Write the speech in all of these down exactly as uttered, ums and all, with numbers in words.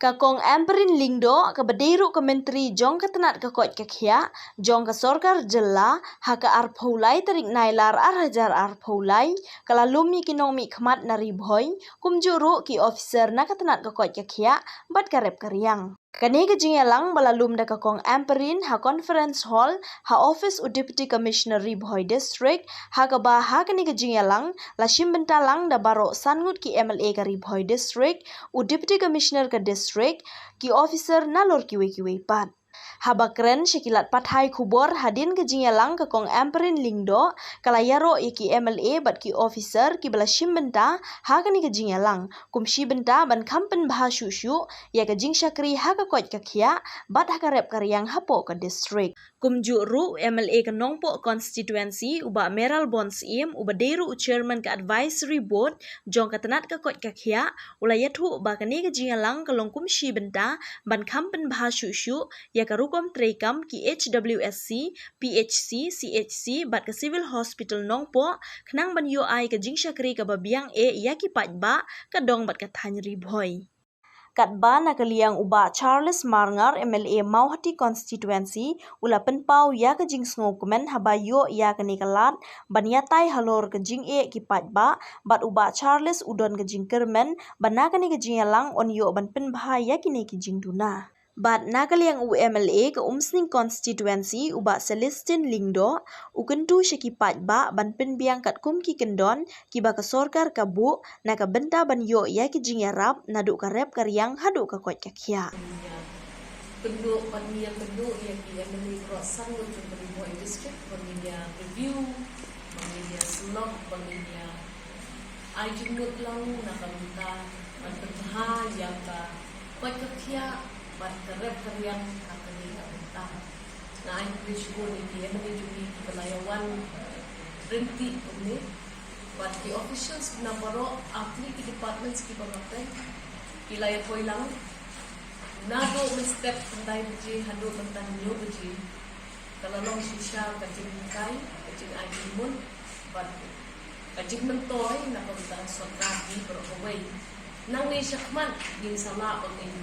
Ka Kong Ampareen Lyngdoh, kaba dei ruh ka Myntri jong ka tnat ka koit ka khiah jong ka Sorkar Jylla, ha ka arphew lai tarik Nailar ar hajar arphew lai, ka la lum ïa ki nongmihkhmat na Ri Bhoi, kumjuh ruh ki officer na ka tnat ka koit ka khiah bad ka rep ka riang. Kane ka jingïalang ba la lum da ka Kong Ampareen ha Conference Hall, ha office u Deputy Commissioner Ri Bhoi District, ha kaba ha kane ka jingïalang la shim bynta lang da baroh san ngut ki M L A ka Ri Bhoi District, u Deputy Commissioner ka District, ki officer nalor kiwei kiwei pat. Haba kren sha ki lad pathai khubor hadien ka jingïalang, ka Kong Ampareen Lyngdoh ka la ïaroh ïa ki M L A bad ki officer kiba la shim bynta ha kane ka jingïalang, kum shi bynta ban kham pynbha shuh shuh ïa ka jingshakri ha ka koit ka khiah bad ha ka rep ka riang hapoh ka district. Kumjuh ruh, M L A ka Nongpoh Constituency, u Bah Mayralborn Syiem, uba dei ruh u Chairman ka Advisory Board jong ka tnat ka koit ka khiah, u la ïathuh ba kane ka jingïalang ka long kum shi bynta ban kham pynbha shuh shuh ïa ka rukom treikam ki H W S C, P H C, C H C bad ka Civil Hospital Nongpoh, khnang ban ïoh ai ka jingshakri kaba biang eh ïa ki paidbah ka dong bad ka thaiñ Ri Bhoi. Katba na ka liang u Bah Charles Marngar, M L A Mawhati Constituency, u la pynpaw ïa ka jingsngewkmen haba ïoh ïa kane ka lad ban ïatai halor ka jingeh ki paidbah, bad u Bah Charles u don ka jingkyrmen ba na kane ka jingïalang yn ïoh ban pynbha ïa kine ki jingduna. Bad na ka liang u M L A ka Umsning Constituency, u Bah Celestine Lyngdoh, u kyntu sha ki paidbah ban pynbiang katkum ki kyndon kiba ka sorkar ka buh na ka bynta ban ïoh ïa ki jingïarap naduh ka rep ka riang haduh ka koit ka khiah. Kynduh, ban ïa kynduh ïa ki M L A baroh san ngut jong ka Ri Bhoi District, ban ïa review, ban ïa snoh, ban ïa ai jingmut lang na ka bynta ban pynbha ïa ka koit ka khiah bad ka rep ka riang ha kane ka bynta. Nga ai khublei shibun ïa ki M L A jong ngi kiba la ïa wan ryntih kumne, bad ki officials na baroh ar tylli ki departments kiba nga peit ki la ïa poi lang. Naduh mynstep khyndai baje haduh mynta hynñiew baje, ka la long shisha ka jinghikai, ka jingai jingmut bad ka jingmyntoi na ka bynta sorkar hi baroh kawei. Nangne shakhmat ngin sa lah ban ngin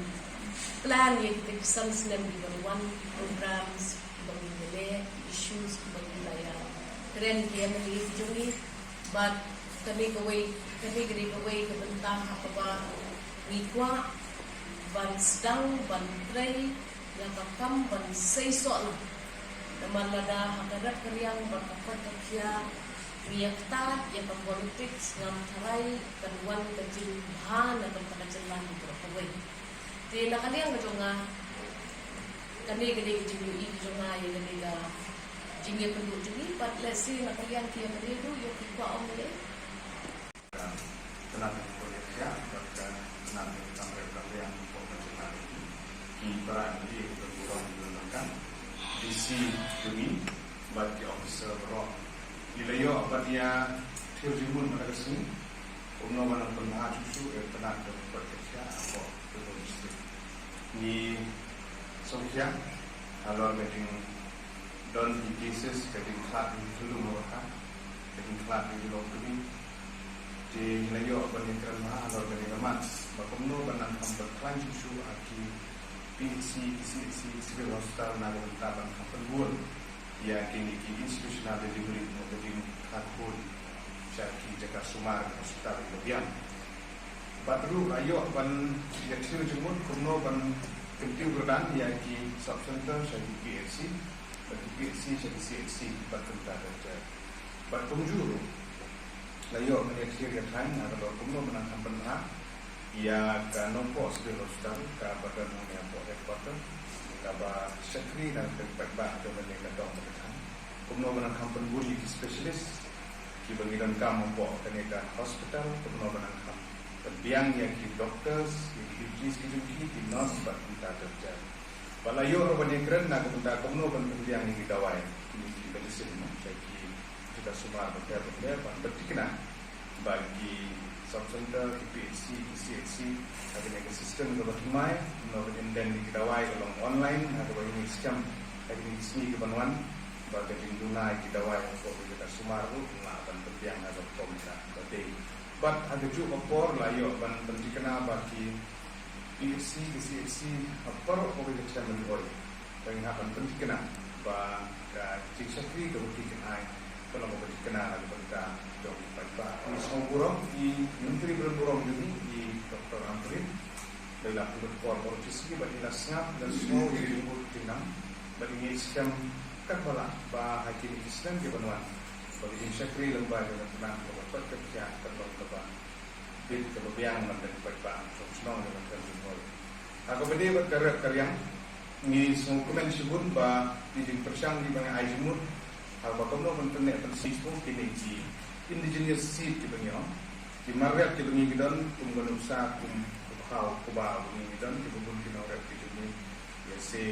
plan ïa kita ki san snem kiban wan, ki programs kiba ngin ïaleh, ki issues kiba ngin la ïa kren ki M L A jong ngi. Bad kane kawei, kane kane kawei ka bynta ha kaba ngi kwah ban sdang ban trei ïa ka kam ban seisoh lang. Namar lada ha ka rep ka riang bad ka koit ka khiah ngi ïa ktah ïa ka politics, ngam tharai kan wan ka jingbha na ka bynta ka jylla hi baroh kawei. Te na ka liang ka jong nga, kane ka dei ka jingïohi ka jong nga ïa kane ka jingïakynduh jong ngi, bad lehse na ka liang ki M L A ruh ïoh ki kwah ong leh. Ka tnat ka koit ka khiah bad ka tnat ka kam rep kam riang hapoh ka jylla, ki para M L A ka burom ka donkam, D C jong ngi bad ki officer baroh. Ngi la ïoh ban ïa thir jingmut mynta ka sngi kumno ban nang pynbha shuh shuh ïa ka tnat ka koit ka khiah hapoh Ri Bhoi District. Ngi sngewthuh halor ka jingdon ki cases, ka jingkhlad jong ki khyllung ha ka, ka jingkhlad jong ki longkmie. Te ngi la ïoh ban ïakren bha halor kane ka mat ba kumno ban nang kham pynkhlaiñ shuh shuh ha ki P H C, ki C H C, Civil Hospital na ka bynta ban kham pynbun ïa kine ki institutional delivery, ka jingkhlad khun sha ki jaka sumar, ka hospital kiba biang. Bad ruh la ïoh ban ïa thir jingmut kumno ban kyntiew kyrdan ïa ki sub center sha ki P H C, bad ki P H C sha ki C H C bad kumta ter ter. Bad kumjuh ruh la ïoh ban ïa thir ïa thaiñ na ka dor kumno ban nang kham pynbha ïa ka Nongpoh Civil Hospital kaba don hangne hapoh headquarter, kaba shakri na ka paidbah jong kane ka dong ka thaiñ. Kumno ban nang kham pynbun ïa ki specialist kiba ngi donkam hapoh kane ka hospital, kumno ban nang kham pynbiang ïa ki doctors, ïa ki duties ki jong ki, ki nurse bad kumta ter ter. Bad la ïoh ruh ban ïakren na ka bynta kumno ban pynbiang ïa ki dawai, ïa ki medicine, no, sha ki jaka sumar bapher bapher, ban pynthikna ba ki sub center, ki P H C, ki C H C ha kane ka system kaba thymmai, kumno ban indent ïa ki dawai ka long online ha kaba ngin skhem ha kine ki sngi kiban wan, ba ka jingduna ïa ki dawai hapoh ki jaka sumar ruh kan lah ban pynbiang ha ka rukom kaba dei. Bad ha kajuh ka por la ïoh ban pynthikna ba ki P H C, ka C H C, ha baroh kawei ka jylla Ri Bhoi. Ba ngi hap ban pynthikna ba ka jingshakri kaba ki jyngai ka long kaba thikna na ka bynta jong ki paidbah. Ngi sngewburom ïa i Myntri ba don burom jong ngi, i Doctor Ampareen. Ba i la pynbeit por baroh shi sngi bad i la sngap, i la sngew ïa ki jingmut jingnang bad i ngeit skhem katba lah ba ha kine ki snem kiban wan ba ka jingshakri lyngba jong ka tnat kaba koit ka khiah kan long kaba bit kaba biang na ka bynta ki paidbah jong shnong jong ka thaiñ Ri Bhoi. Ha kaba ïadei bad ka rep ka riang, ngi sngewkmen shibun ba ki jingpyrshang kiba ngi ai jingmut ha kaba kumno ban pynneh pynsngew kine ki indigenous seed kiba ngi ong, ki mar rep kiba ngi don, kum ka nuksa, kum u khaw, u kba ba ngi don, kiba bun ki nongrep ki jong ngi. Ïa se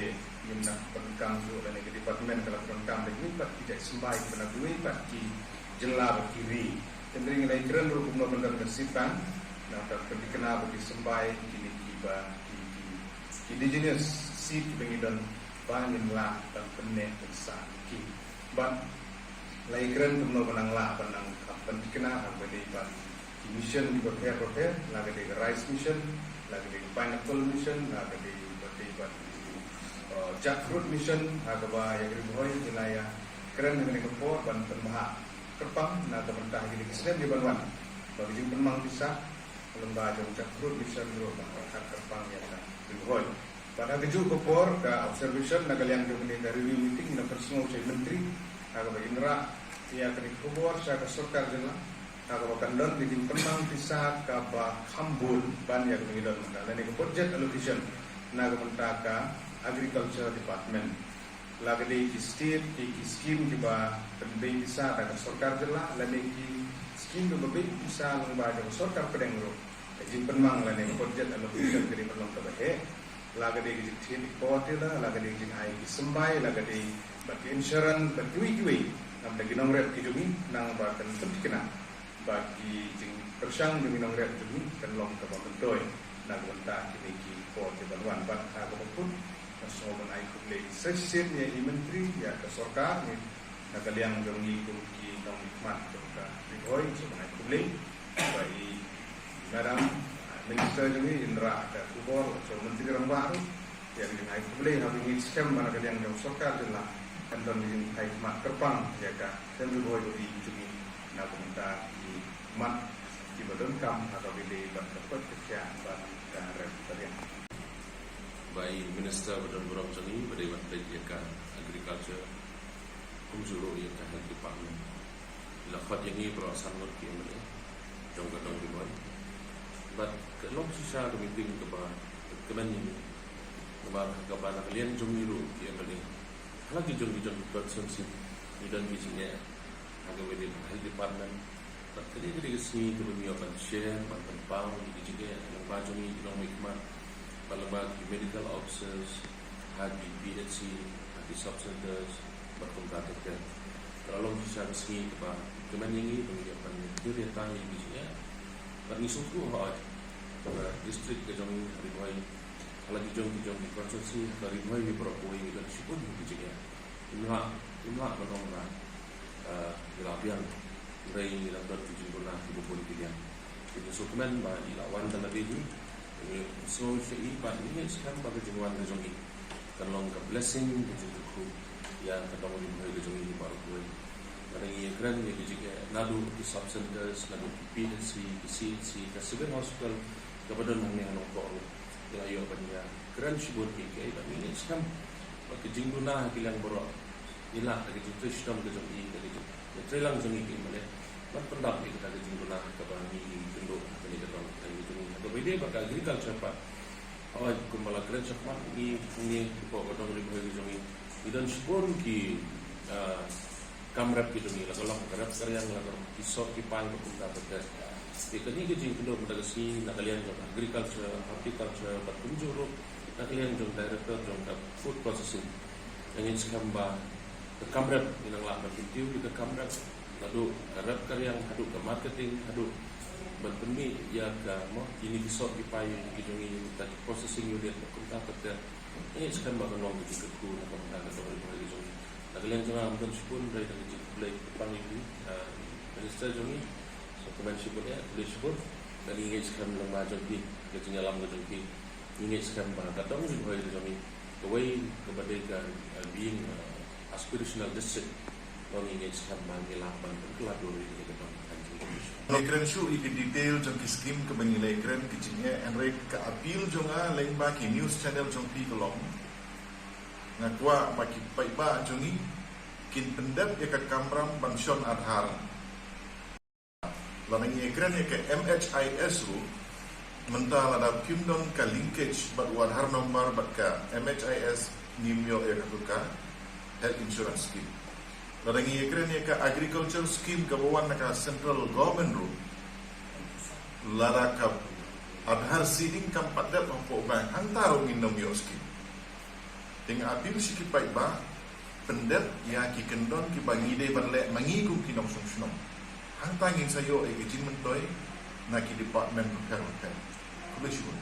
ngim nang pyndonkam shuh lane ka department ka la pyndonkam, da kiwei pat ki jait symbai kiba na kiwei pat ki jylla bad ki ri. Hynrei ngi la ïakren ruh kumno ban don ka seed bank, nangta pynthikna ba ki symbai kine kiba ki, ki, ki indigenous seed kiba ngi don ba ngin lah ban pynneh pynsah ïa ki. Bad la ïakren kumno ban nang lah ban nang kham pynthikna ha kaba ïadei bad ki mission kiba pher bapher, la ka dei ka rice mission, la ka dei ka pineapple mission, la ka dei ba dei bad ki, uh, jackfruit mission, ha kaba ïa ka Ri Bhoi ngi la ïakren ha kane ka por ban pynbha kyrpang na ka bynta ha kine ki snem kiban wan ba ka jingpynmang pisa lyngba jong jackfruit mission ruh ban pynbha kyrpang ïa ka Ri Bhoi. Bad ha kajuh ka por ka observation na ka liang jong kane ka review meeting ngi la pynsngew sha i Myntri ha kaba in rah ïa kane ka khubor sha ka sorkar jylla ha kaba kan don ka jingpynmang pisa kaba kham bun ban ïa kaba ngi don mynta lane ka budget allocation na ka bynta ka Agriculture Department. La ka dei ki state ki, ki scheme kiba pynbeit pisa da ka sorkar jylla lane ki scheme kiba beit pisa lyngba da ka sorkar pdeng ruh, ka jingpynmang lane ka budget allocation ka dei ban long kaba heh. La ka dei ka jingthied ïa ki power tiller, la ka dei ka jingai ki symbai, la ka dei bad ki insurance bad kiwei kiwei. Namar da ki nongrep ki jong ngi nang ba kan pynthikna ba ki jingpyrshang jong ki nongrep jong ngi kan long kaba myntoi na ka bynta kine ki por kiban wan. Bad ha kaba kut nga sngew ban ai khublei sa shisien ïa i Myntri, ïa ka sorkar, na ka liang jong ngi kum ki nongmihkhmat jong ka Ri Bhoi, nga sngew ban ai khublei ba i Madam, ah, Minister jong ngi in rah ka khubor sha u Myntri Rangbah ruh. Ïa ka jingai khublei, haba ngi skhem ba na ka liang jong sorkar jylla kan don ka jingthait khmat kyrpang ïa ka thaiñ Ri Bhoi ba ïeit jong ngi na ka bynta ki mat kiba donkam ha kaba ïadei bad ka koit ka khiah bad ka rep ka riang. Ba i Minister ba don burom jong ngi ba dei ban peit ïa ka Agriculture, kumjuh ruh ïa ka Health Department. La khot ïa ngi baroh san ngut ki M L A jong ka dong Ri Bhoi. Bad ka long shisha ka meeting kaba kmen ïa ngi. Namar kaba na ka liang jong ngi ruh ki M L A, ha la ki jong ki jong ki constituency ngi don ki jingeh ha kaba ïadei bad Health Department. Bad kane ka dei ka sngi kaba ngi ïoh ban share, ban pynpaw ïa ki jingeh lyngba jong ngi ki nongmihkhmat, bad lyngba ki medical officers ha ki P H C, ha ki sub centers bad kumta ter ter. Ka la long shisha ka sngi kaba kmen ïa ngi ba ngi ïoh ban ïakhun ïa tang ïa ki jingeh. Bad ngi sngewthuh hooid ba district ka jong ngi ha Ri Bhoi, ha la ki jong ki jong ki constituency ha Ri Bhoi hi baroh kawei ngi don shibun ki jingeh. Ngim lah, ngim lah ban ong ba, eh, ngi la biang, hynrei ngi dang don ki jingduna kiba bun ki liang. Ngi sngewkmen ba i la wan da lade hi, ngi sngewsih i bad ngi ngeit skhem ba ka jingwan ka jong i kan long ka blessing, ka jingkyrkhu ïa ka dong Ri Bhoi ka jong i baroh kawei. Lada ngi ïakren ïa ka jingeh naduh ki sub centers, naduh ki P H C, ki C H C, ka civil hospital kaba don hangne ha Nongpoh ruh, ngi la ïoh ban ïakren shibun kiei kiei bad ngi ngeit skhem ba ka jingduna ha ki liang baroh ngi lah da ka jingtrei shitom ka jong i, da ka jingtrei lang jong i ki M L A ban pyndap ïa kata ka jingduna kaba ngi kynduh ha kane ka dong ka jong i. Ha kaba ïadei bad ka agriculture pat, hooid, kumba la kren shakhmat, ngi, ngi hapoh ka dong Ri Bhoi ka jong i ngi don shibun ki, ah, kam rep ki jong i, la ka long ka rep ka riang, la ka long ki soh ki pai bad kumta ter ter. Te kane ka jingkynduh mynta ka sngi na ka liang jong agriculture, horticulture bad kumjuh ruh na ka liang jong director jong ka food processing. Nga ngeit skhem ba ka kam rep ngi nang lah ban kyntiew ïa ka kam rep, naduh ka rep ka riang haduh ka marketing, haduh ban pynmih ïa ka, mo, kine ki soh ki pai ki jong i, ka processing unit bad kumta ter ter. Nga ngeit skhem ba kan long ka jingkyrkhu na ka bynta ka dong Ri Bhoi ka jong i. Na ka liang jong nga ngam don shibun hynrei tang ka jingkhublei kyrpang ïa phi, ah, Minister jong i. Sngewkmen shibun, eh, khublei shibun. Bad ngi ngeit skhem lyngba jong phi, ka jingïalam ka jong phi, Ngi ngeit skhem ba ka dong Ri Bhoi ka jong ngi kawei kaba dei ka, uh, being, uh, aspirational district. Ba ngi ngeit skhem ba ngi lah ban pynkylla bor ïa ka dong ka jong ngi. Ngi kren shuh ïa ki detail jong ki scheme kaba ngi la kren ki jingeh, hynrei ka appeal jong nga lyngba ki news channel jong phi ka long, nga kwah ba ki paidbah jong ngi kin pyndep ïa ka kamram ban shon Aadhaar. Lada ngi kren ïa ka M H I S ruh, mynta lada kim don ka linkage bad u Aadhaar number bad ka M H I S, ngim ïoh ïa katu ka health insurance scheme. Lada ngi kren ïa ka agriculture scheme kaba wan na ka central government ruh, lada ka Aadhaar seeding kam pat dep hapoh bank, hangta ruh ngin ym ïoh scheme. Te nga appeal sha ki paidbah, pyndep ïa ki kyndon kiba ngi dei ban leh ma ngi kum ki nongshong shnong. Hangta ngin sa ïoh ïa ki jingmyntoi na ki department bapher bapher. Khublei shibun.